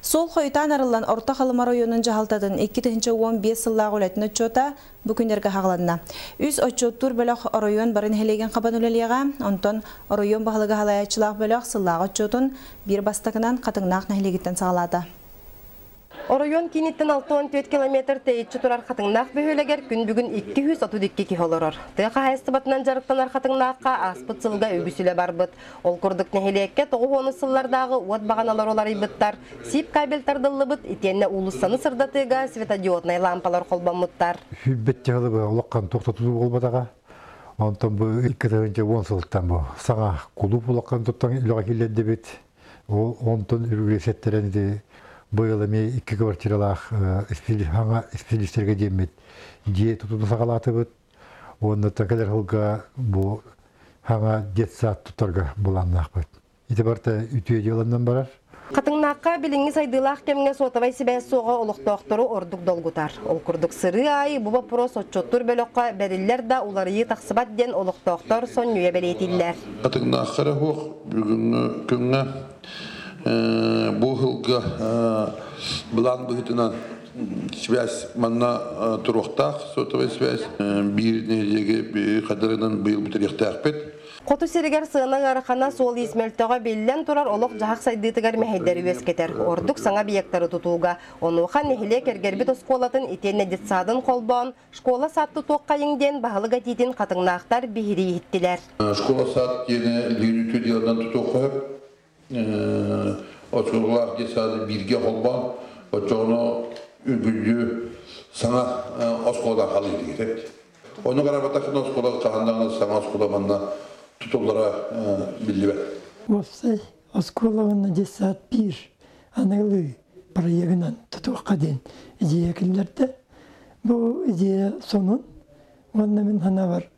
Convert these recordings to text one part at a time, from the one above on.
Суол хойутаан арыллан Орто Халыма оройуонун дьаһалтатын 2015 сыллаах үлэтин отчуота бу күннэргэ хаҕыланна. Үс отчуоттуур бөлөх оройуон бары нэһилиэгин хабан үлэлиэҕэ, онтон оройуон баһылыга салайааччылаах бөлөх сыллааҕы отчуотун биир бастакынан Хатыҥнаах нэһилиэгиттэн саҕалаата. Оройуон кииниттэн 64 километр тэйиччи турар Хатыҥнаах бөһүөлэгэр күн бүгүн 232 киһи олорор. Тыа хаһаайыстыбатынан дьарыктанар Хатыҥнаахха ааспыт сылга үгүс үлэ барбыт. Ол курдук нэһилиэккэ 90 сыллардааҕы уот баҕаналар уларыйбыттар, сип кабель тардыллыбыт, итиэннэ уулуссаны сырдатыыга светодиоднай лаампалар холбоммуттар. Сүүрбэт дьаһалы улахан тохтотуу буолбатаҕа. Онтон бу 2010 сылтан бу саҥа кулууп улахан туттан үлэҕэ киллэрдибит. Ол онтон үргүлэсэттэрэн ити быйыл эмиэ икки квартиралаах саҥа исписэлиистэргэ диэммит дьиэ тутууну саҕалаатыбыт. Уонна кэлэр сылга бу саҥа детсад тутарга былааннаахпыт. Ити барыта үтүө дьыаланан барар. Хатыҥнаахха билиҥҥи сайдыылаах кэмҥэ суотабай сибээс суоҕа олохтоохтору ордук долгутар. Ол курдук сырыы аайы бу боппуруос отчуоттуур бөлөххө бэриллэр да уларыйыы тахсыбат диэн олохтоохтор сонньуйа бэлиэтииллэр. Хатыҥнаахха эрэ суох бүгүҥҥү күҥҥэ бу сылга былаан быһыытынан связь манна туруохтаах сотовай связь биир нэһилиэги хадарынан быйыл бүтэриэхтээхпит. Хоту сиригэр сыана ыарахана суол-иис мөлтөҕө биллэн турар олох-дьаһах сайдыытыгар мэһэйдэри үөскэтэр. Ордук саҥа объектары тутууга. Онуоха нэһилиэк эргэрбит оскуолатын итиэннэ детсадын холбоон, школа-сад тутуоххайыҥ диэн баһылык этиитин хатыҥнаахтар биһирии иһиттилэр. Школа-сад диэни биир үтүө дьыаланан тутуохха сөп. Оскуолалаах детсады бииргэ холбоон, оччоҕуна үргүлдьү саҥа оскуола халыйдыгыт эбит. Ону карабатахына оскуола хаһан даҕаны саҥа оскуола манна тутуллара биллибэт. Уопсай оскуола уонна детсад биир аныгылыы проегынан тутуохха диэн идея киллэрдэ. Бу идея сонун уонна мин санаабар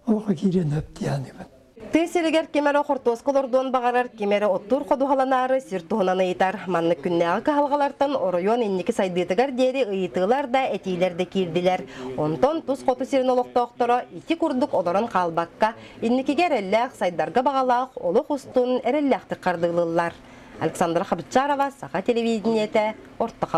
олоххо киириэн сөп дии саныыбын. Тыа сиригэр ким эрэ хортуоска олордуон баҕарар, ким эрэ оттуур ходуһаланаары сир туһунан ыйытар. Маннык күннээҕи кыһалҕалартан оройуон инники сайдыытыгар диэри ыйытыылар да, этиилэр да киирдилэр. Онтон тус хоту сирин олохтоохторо ити курдук олорон хаалбакка, инникигэ эрэллээх, сайдарга баҕалаах олох устун эрэллээхтик хардыылыыллар. Александра Хабычарова, Саха телевидениетэ, Орто Халыма.